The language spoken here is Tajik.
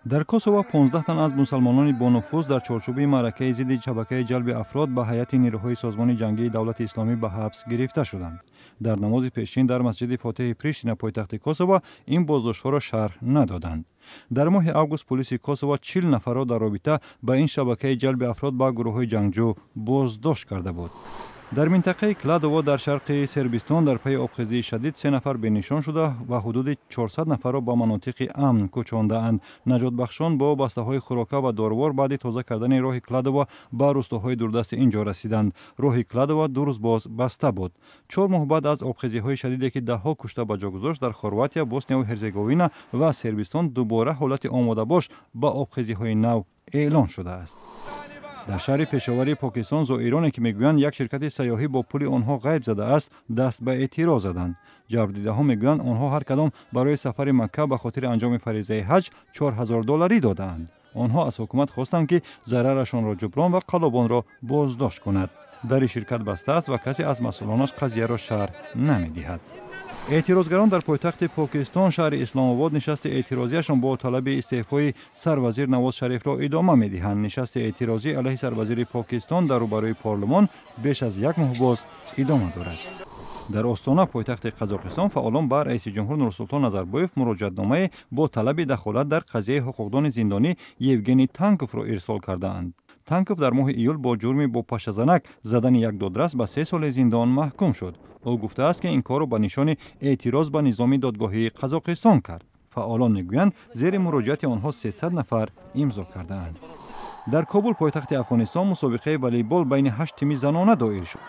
Дар Косово 15 тан аз мусалмонони бонуфуз дар чорчӯби маъракаи зидди шабакаи ҷалби афрод ба ҳайати нерӯҳои созмони ҷангии Давлати Исломӣ ба ҳабс гирифта шуданд. Дар намози пешин дар масҷиди Фотиҳи Приштина, пойтахти Косово, ин боздоштҳоро шарҳ надоданд. Дар моҳи август полиси Косово 40 нафарро дар робита ба ин шабакаи ҷалби афрод ба гурӯҳҳои ҷангҷӯ боздошт карда буд. Дар минтақаи Кладово дар шарқи Сербистон дар пайи обхезии шадид се нафар бенишон шуда ва ҳудуди 400 нафарро ба манотиқи амн кӯчондаанд. Наҷотбахшон бо бастаҳои хӯрока ва дорувор баъди тоза кардани роҳи Кладово ба рӯстоҳои дурдасти ин ҷо расиданд. Роҳи Кладово 2 рӯз боз баста буд. 4 моҳ баъд аз обхезиҳои шадиде, ки даҳҳо кушта ба ҷо гузошт, дар Хорватия, Боснияву Ҳерзеговина ва Сербистон дубора ҳолати омодабош ба обхезиҳои нав эълон шудааст. Дар шаҳри Пешовари Покистон зоироне, ки мегӯянд, як ширкати сайёҳӣ бо пули онҳо ғайб задааст, даст ба эътироз заданд. Ҷабрдидаҳо мегӯянд, онҳо ҳар кадом барои сафари Макка ба хотири анҷоми фаризаи ҳаҷ 4000 долларӣ додаанд. Онҳо аз ҳукумат хостанд, ки зарарашонро ҷуброн ва қаллобонро боздошт кунад. Дари ширкат баста аст ва касе аз масъулонаш қазияро шарҳ намедиҳад. Эътирозгарон дар пойтахти Покистон, шаҳри Исломобод, нишасти эътирозияшон бо талаби истеъфои сарвазир Навоз Шарифро идома медиҳанд. Нишасти эътирозӣ алайҳи сарвазири Покистон дар рӯбарӯи парлумон беш аз як моҳ боз идома дорад. Дар Остона, пойтахти Қазоқистон, фаъолон ба раиси ҷумҳур Нурсултон Назарбоев муроҷиатномае бо талаби дахолат дар қазияи ҳуқуқдони зиндонӣ Евгений Танковро ирсол кардаанд. Танков дар моҳи июл бо ҷурми бо пашазанак задани як додрас ба 3 соли зиндон маҳкум шуд. Ӯ гуфтааст, ки ин корро ба нишони эътироз ба низоми додгоҳии Қазоқистон кард. Фаъолон мегӯянд, зери муроҷиати онҳо 300 нафар имзо кардаанд. Дар Кобул, пойтахти Афғонистон, мусобиқаи волейбол байни ҳашт тими занона доир шуд.